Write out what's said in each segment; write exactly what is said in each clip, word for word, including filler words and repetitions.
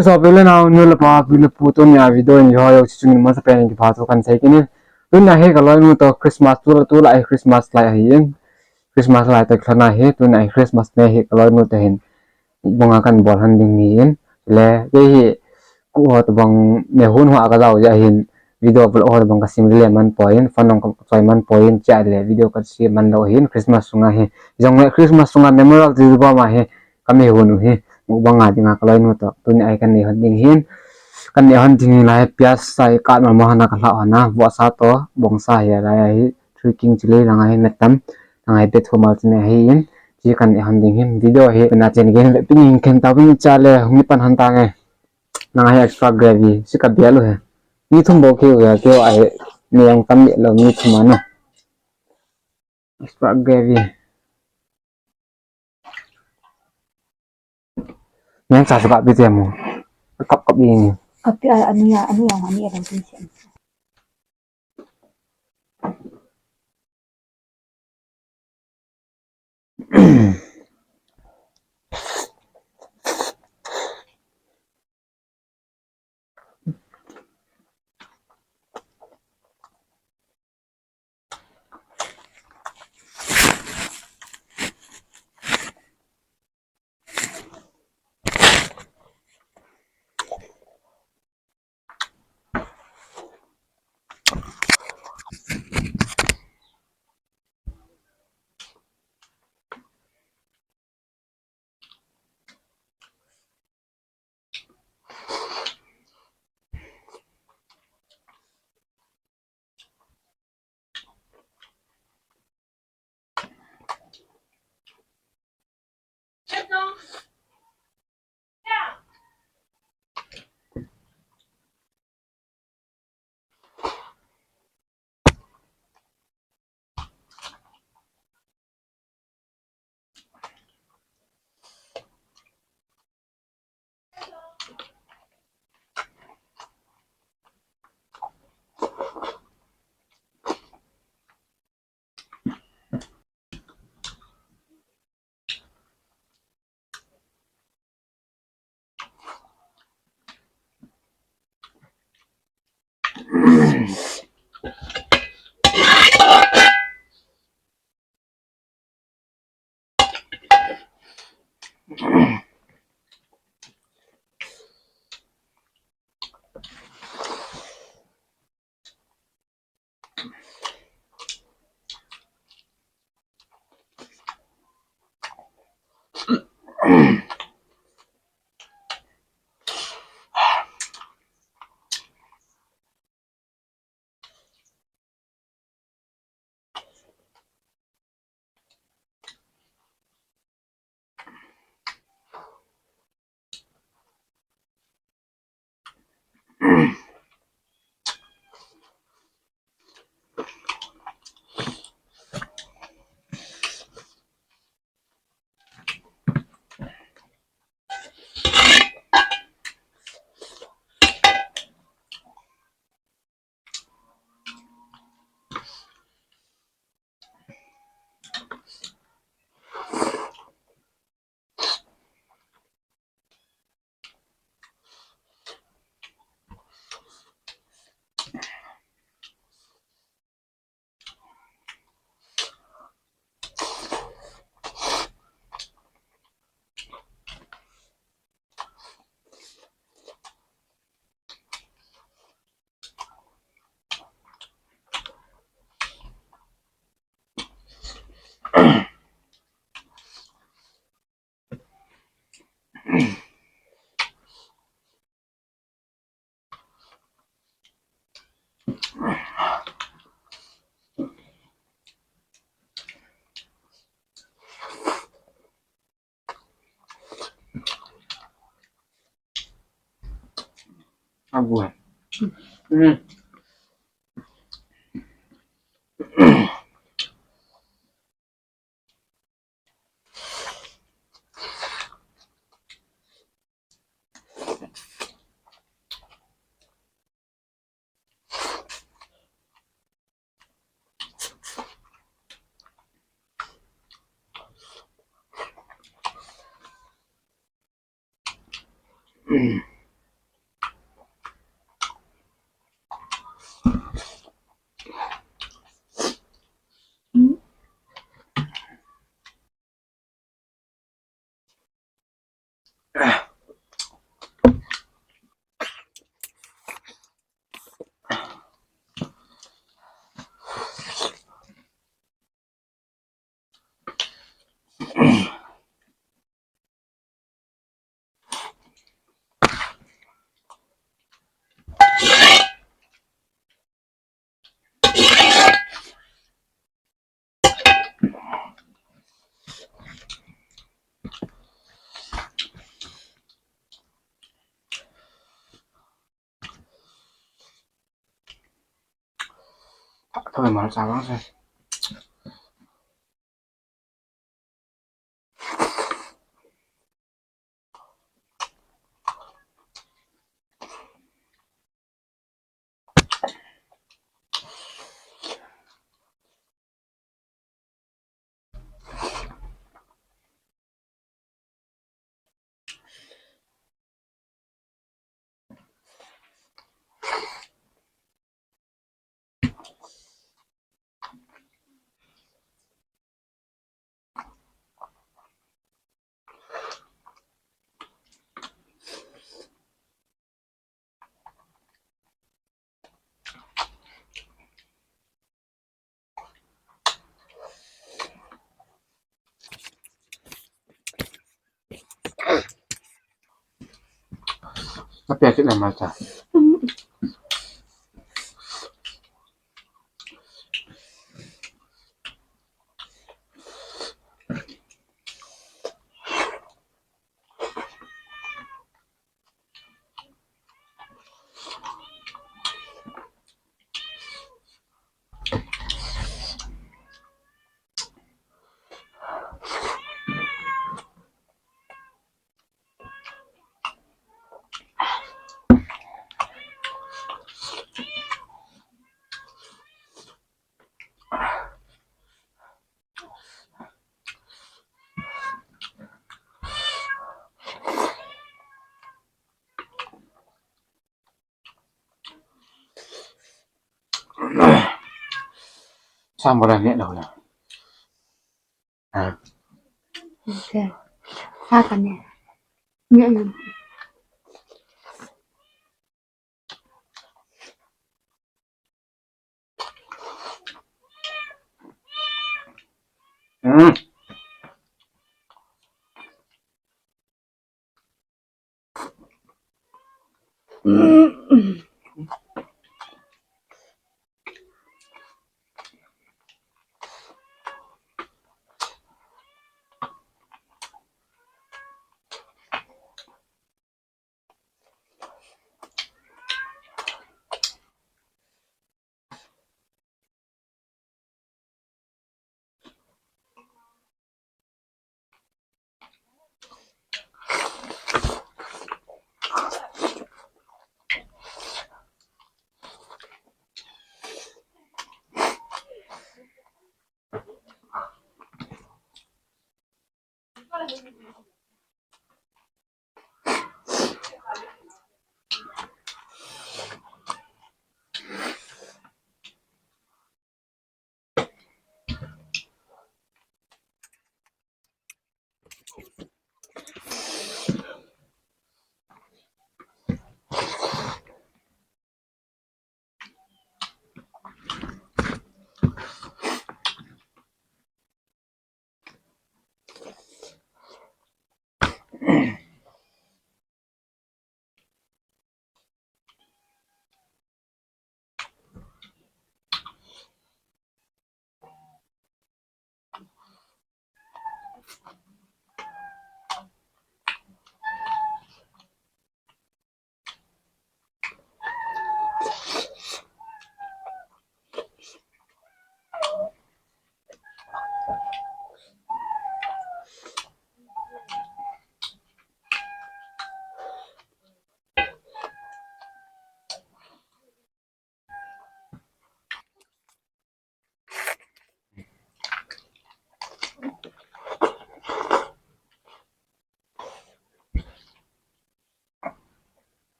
Sopi le nao, nu le pa, pi le pu, tunia video in iho jouse chungin masapen in kipathu kahin sei kit in. Tunia hi kaloinu toh Christmas, tu, tulai Christmas lai ahin. Christmas lai toh kilhon ahi, tunia hi Christmas ne hi kaloinu toh hin mukbang a kahin bol lhon ding ahin. Le, kei hi, kho tobang, me hun ho a kajao jeh hin, video vlog ho tobang kasem le man poi in, phone jong kachoi man poi in, chia le video kasem man lou ahin, Christmas sunga hi. Jongle Christmas sunga memorial ti bou ma hi, kame hun u hi, mukbang a dinga kaloinu toh, tunia hi kanei lhon ding ahin, kanei lhon ding ahin, lai piaz sai kat mama hon a kalha hon a, vohsa toh, bongsa hi lai ahi, three king chilli langa hi metam, langa hi pet ho mal chine ahin, chi kanei lhon ding ahin, video hi, pena chen gei le, pini hin khen tauvin chia le, hung pan lhon tange. Langa hi extra gravy, si kabel u hi. Mi thum bou kei u hi, kei u ahi, mi jong tam le lou, mi thum a na. Extra gravy. Neng cha saka pi te mo. Kap kap i ni. Kapi a, anu ya, anu ya, mani ya, kan tin sian. Abu. Hmm. Thôi mà sao lắm sao. Tapi asyik lah mata. Sambar ni dah lah. Ah. Okay. Sa ka ni. Ni ni. Hmm.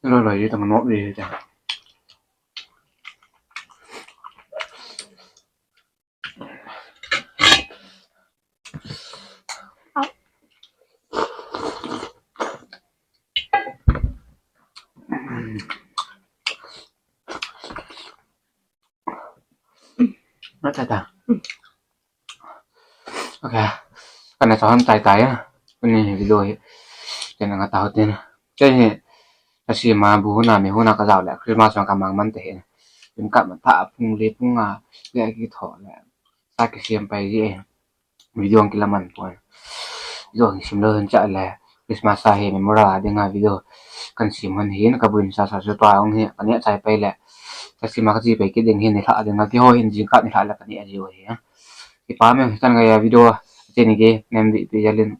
Loi loi di tang nok di ta. Ngat ta. Okay. Kana sa ham tai tai a. Kuni video hi. Tena nga ta hoten. Kei hi. Kasi ma bu huna mi huna ka jao le. Christmas ma ka mang man te hi. Kin ka man ta phung le phung a. Le ki tho le. Sa ki siam pai ji. Video ang kilaman pon. Video ang sim lo hin cha le. Christmas a hi memorial a dinga video kan sim hon hin ka buin sa sa su tua ong hi kan ya chai pai le. Ka sim a ka chi pai ki ding hin ni tha dinga ki ho hin jing ka ni tha le kan ya ji ho hi. Ki pa me kan ga ya video te ni ki nem di pi jalin.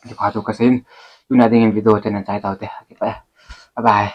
Ki pa tu ka sin. Tuna ding video te nan chai tau te. Ki pa. Bye bye.